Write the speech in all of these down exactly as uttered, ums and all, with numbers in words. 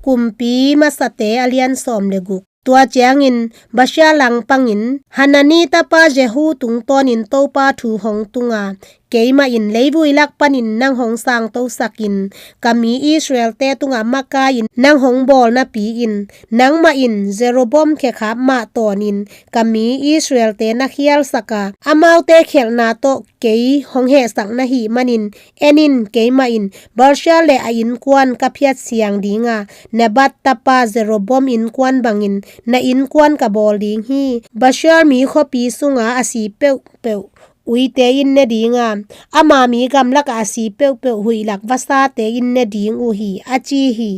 Kumpi Masate a lian sawm le guk. Tua ciangin Baasha langpangin Hanani tapa Jehu tungtawnin Topa thu hong tunga, keimah in leivui lak panin nang hong sangtosakin, ka mi Israel-te tungah makai-in nang hong bawl napi-in, nangmah in Jeroboam khekhap mah tawnin ka mi Israel-te na khialsak a, amaute khialhna tawh kei hong hehsak na hih manin, en in, keimah in Baasha le a innkuan ka phiat siang dinga, Nebat tapa Jeroboam innkuan bangin na innkuan ka bawl ding hi. Baasha mi khuapi sunga a si peuhpeuh uite in ne dinga, ama mi gamlakah a si peuhpeuh huihlak vasate in ne ding uh hi, a ci hi.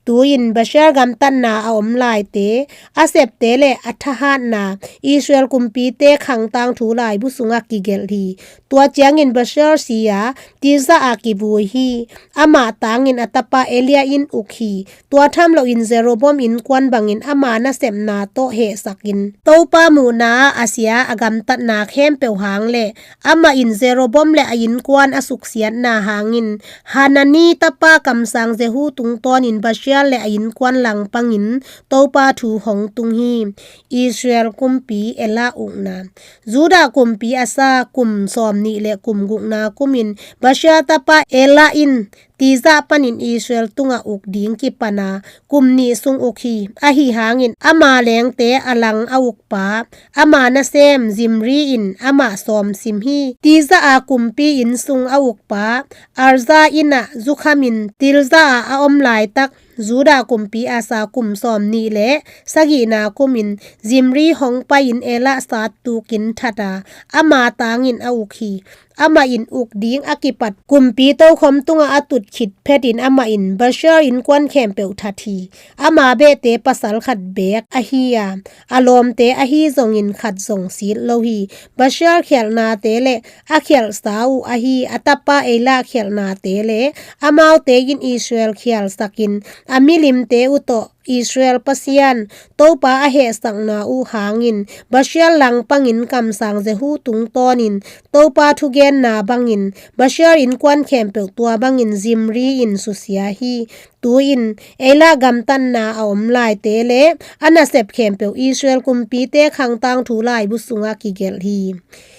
Tu-in Baasha gamtatna a om laite, a septe le a thahatna, Israel kumpite khangtang thu laibu sungah kigelh hi. Tua ciangin Baasha si a, Tirzah ah kivui hi. Amah tangin a tapa Elia in uk hi. Tua tham loin Jeroboam innkuan bangin ama nasepna tawh hehsakin, Topa muhna-ah a sia a gamtatna khempeuh hang le amah in Jeroboam le a innkuan a suksiatna hangin, Hanani tapa kamsang Jehu tungtawnin Baasha le a innkuan langpangin Topa thu hong tung hi. Israel kumpi Ela ukna. Judah kumpi Asa kum sawmnih le kum gukna kumin Baasha tapa Ela in Tirzah panin Israel tungah uk ding kipana, kum nih sung uk hi. Ahi hangin ama lengte a lang a ukpa, ama nasem Zimri in amah sawmsim hi. Tirzah a kumpi inn sung a ukpa Arza innah zukhamin Tirzah ah a om laitak Judah kumpi Asa kum sawmnih le sagihna kumin Zimri hong pai-in Ela sattukin that a, ama tangin a uk hi. Amah in uk ding a kipat kumpi tokhom tungah a tut khit phetin amah in Baasha innkuan khempeuh that hi. Ama behte pasal khat beek ahi a, a lawmte ahi zongin khat zong sit lo hi. Baasha khialhnate le a khialhsa uh ahi a tapa Ela khialhnate le amaute in Israel khialsakin a milimte uh tawh Israel Pasian Topa a hehsakna uh hangin Baasha langpangin kamsang Jehu tungtawnin Topa thugenna bangin Baasha innkuan khempeuh tua bangin Zimri in susia hi. Tu-in Ela gamtatna a om laite le a nasep khempeuh Israel kumpite khangtang thu laibu sungah kigelh hi.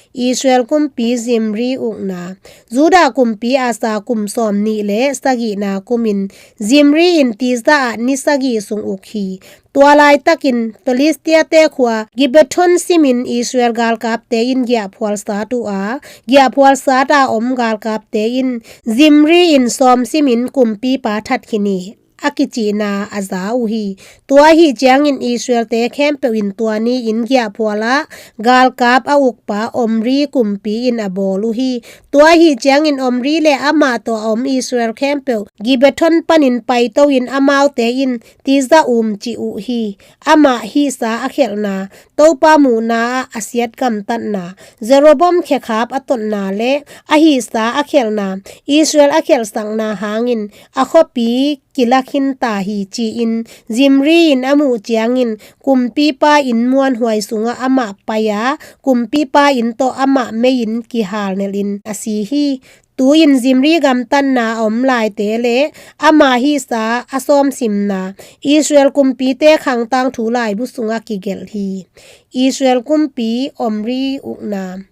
Israel kumpi Zimri ukna. Judah kumpi Asa kum sawmnih le sagihna kumin Zimri in Tirzah ah ni sagih sung uk hi. Tua laitakin Filistiate khua Gibbethon simin Israel galkapte in giahphual sat uh a, giahphual sat a om galkapte in Zimri in sawm simin kumpipa that khin hi, a kicihna a za uh hi. Tua ahi ciangin Israelte khempeuh in tua ni-in giahphual ah galkap a ukpa Omri kumpi in a bawl uh hi. Tua ahi ciangin Omri le amah tawh a om Israel khempeuh Gibbethon panin paito-in amaute in Tirzah um cih uh hi. Amah hihsa a khialhna, Topa muhna-ah a siat gamtatna, Jeroboam khekhap a totna le a hihsa a khialhna, Israel a khialhsakna hangin a khuapi kila khinta hi, ci-in Zimri in a muh ciangin kumpipa inn muanhuai sungah amah pai-a, kumpipa inn tawh amah mei-in kihalnelhin a si hi. Tu-in Zimri gamtatna a om laite le ama hihsa a sawmsimna, Israel kumpite khangtang thu laibu sungah kigelh hi. Israel kumpi Omri ukna.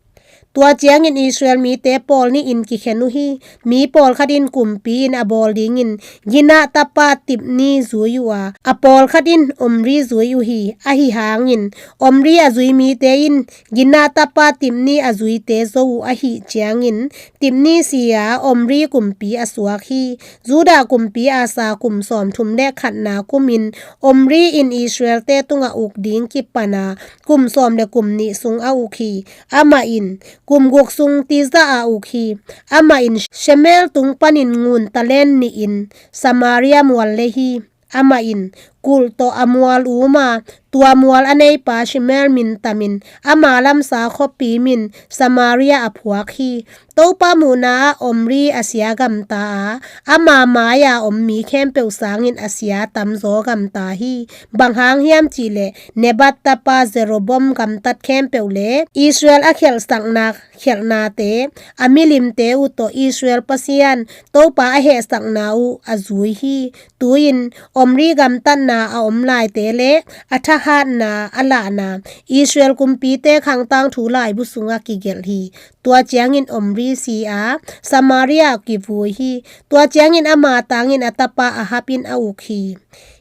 Tua ciangin Israel mite pawl nih-in kikhen uh hi. Mi pawlkhat in kumpi in a bawl dingin Ginah tapa Tibni zui uh a, a pawlkhat in Omri zui uh hi. Ahi hangin Omri a zui mite in Ginah tapa Tibni a zuite zo uh ahih ciangin Tibni si-a Omri kumpi a suak hi. Judah kumpi Asa kum sawmthum le khatna kumin Omri in Israelte tungah uk ding kipana kum sawm le kum nih sung a uk hi. Amah in kum guk sung Tirzah a uk hi. Amah in Shemer tung panin ngun talent nih-in Samaria mual lei hi. Amah in kulh tawh a mual um a, tua mual a neipa Shemuel mintamin ama lamsa khuapi min Samaria a phuak hi. Topa muhna ah Omri a sia gamta a, ama mai-a om mi khempeuh sangin a sia tamzaw gamta hi. Bang hang hiam cihleh Nebat tapa Jeroboam gamtat khempeuh le Israel a khelhsakna khelhnate, a milimte uh tawh Israel Pasian Topa a hehsakna uh a zui hi. Tu-in Omri gamtatna a om laite le a thahatna a lahna Israel kumpite khangtang thu laibu sungah kigelh hi. Tua ciangin Omri si a, Samaria kivui hi. Tua ciangin ama tangin a tapa Ahab in a uk hi.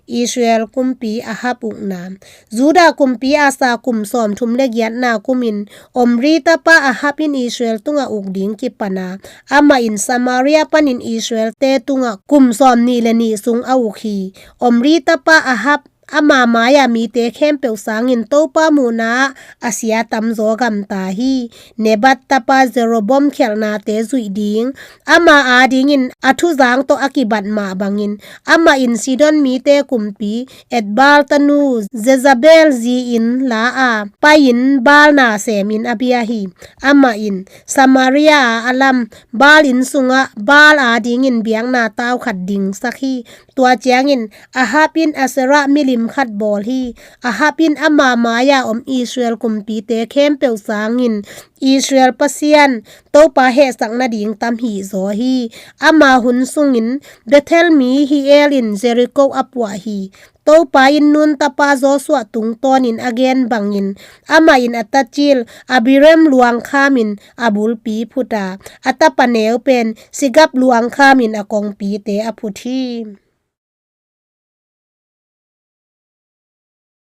Israel kumpi Ahab ukna. Judah kumpi Asa kum sawmthum le giatna kumin Omri tapa Ahab in Israel tungah uk ding kipan a, amah in Samaria panin Israelte tungah kum sawmnih le nih sung a uk hi. Omri tapa Ahab ama mai-a mite khempeuh sangin Topa muhna ah a sia tamzaw gamta hi. Nebat tapa Jeroboam khelhnate zuih ding, ama adingin a thuzang tawh a kibat mah bangin, amah in Sidon mite kumpi Etbaal tanu Jezebel zi-in la a, pai-in Baal na semin a bia hi. Amah in Samaria a a lam Baal inn sungah Baal adingin biakna tau khat dingsak hi. Tua ciangin Ahab in Asherah milim khat bawl hi. Ahab in ama mai-a om Israel kumpite khempeuh sangin Israel Pasian Topa hehsak nading tam hihzaw hi. Ama hun sungin Bethel mi Hiel in Jericho a puah hi. Topa in Nun tapa Joshua tungtawnin a gen bangin, amah in a tacil Abiram luang khamin a bulpi phut a, a tapa neu pen Segub luang khamin a kongpite a phut hi.